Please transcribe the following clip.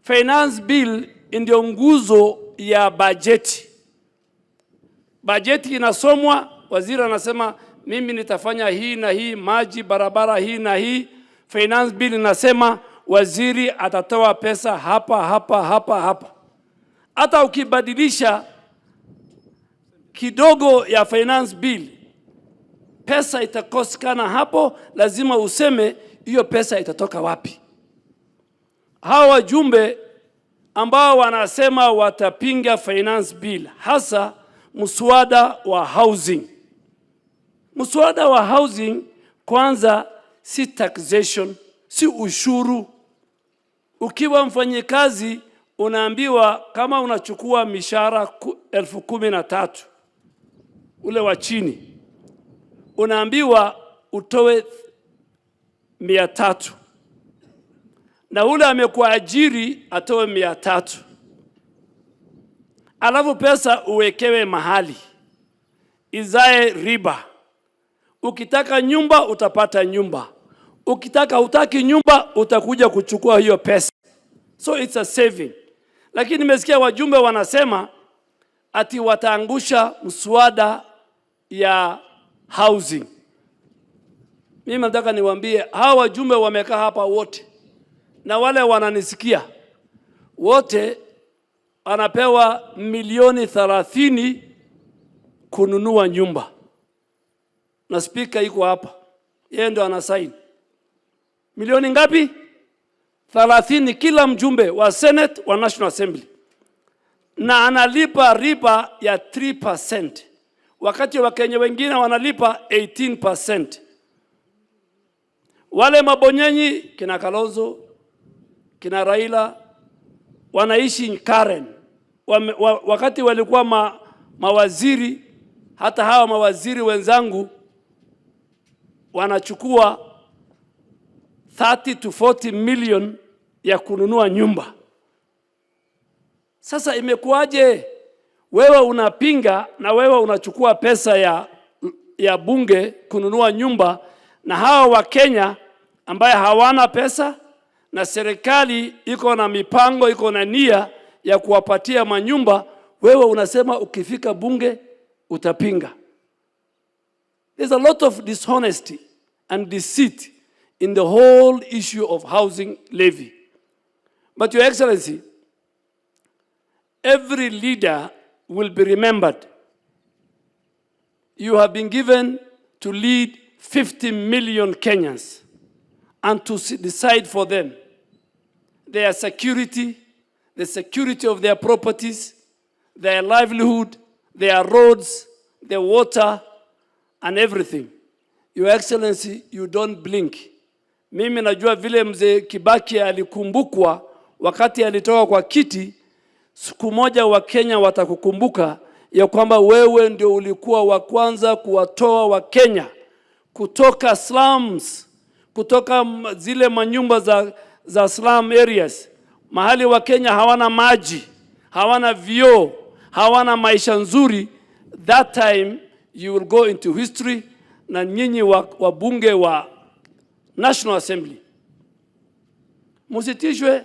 Finance bill ndio nguzo ya bajeti. Bajeti inasomwa, waziri anasema, "Mimi nitafanya hii na hii, maji, barabara, hii na hii." Finance bill inasema waziri atatoa pesa hapa, hapa, hapa, hapa. Hata ukibadilisha kidogo ya finance bill, pesa itakosekana hapo, lazima useme hiyo pesa itatoka wapi. Hawa wajumbe ambao wanasema watapinga finance bill, hasa mswada wa housing. Mswada wa housing kwanza si taxation, si ushuru. Ukiwa mfanyikazi unaambiwa kama unachukua mishahara 13,000 ule wa chini, unaambiwa utoe 300 na ule amekuajiri atoe 300, alafu pesa uwekewe mahali izae riba. Ukitaka nyumba utapata nyumba, ukitaka hutaki nyumba utakuja kuchukua hiyo pesa. So it's a saving. Lakini nimesikia wajumbe wanasema ati wataangusha mswada ya housing. Mimi nataka niwaambie hawa wajumbe wamekaa hapa wote na wale wananisikia wote, wanapewa milioni 30 kununua nyumba, na spika iko hapa, yeye ndo anasaini. Milioni ngapi? 30, kila mjumbe wa Senate, wa National Assembly, na analipa riba ya 3% wakati Wakenya wengine wanalipa 18%. Wale mabonyenyi kina Kalonzo, kina Raila wanaishi Karen. Wakati walikuwa mawaziri, hata hawa mawaziri wenzangu wanachukua 30 to 40 million ya kununua nyumba. Sasa imekuwaje wewe unapinga na wewe unachukua pesa ya bunge kununua nyumba, na hawa Wakenya ambaye hawana pesa na serikali iko na mipango, iko na nia ya kuwapatia manyumba, wewe unasema ukifika bunge utapinga? There's a lot of dishonesty and deceit in the whole issue of housing levy. But, Your Excellency, every leader will be remembered. You have been given to lead 50 million Kenyans and to decide for them their security, the security of their properties, their livelihood, their roads, their water, and everything. Your Excellency, you don't blink. Mimi najua vile mzee Kibaki alikumbukwa wakati alitoka kwa kiti, siku moja Wakenya watakukumbuka ya kwamba wewe ndio ulikuwa wa kwanza kuwatoa Wakenya kutoka slums, kutoka zile manyumba za slum areas, mahali Wakenya hawana maji, hawana vyoo, hawana maisha nzuri. That time you will go into history, na nyinyi wabunge wa National Assembly musitishwe.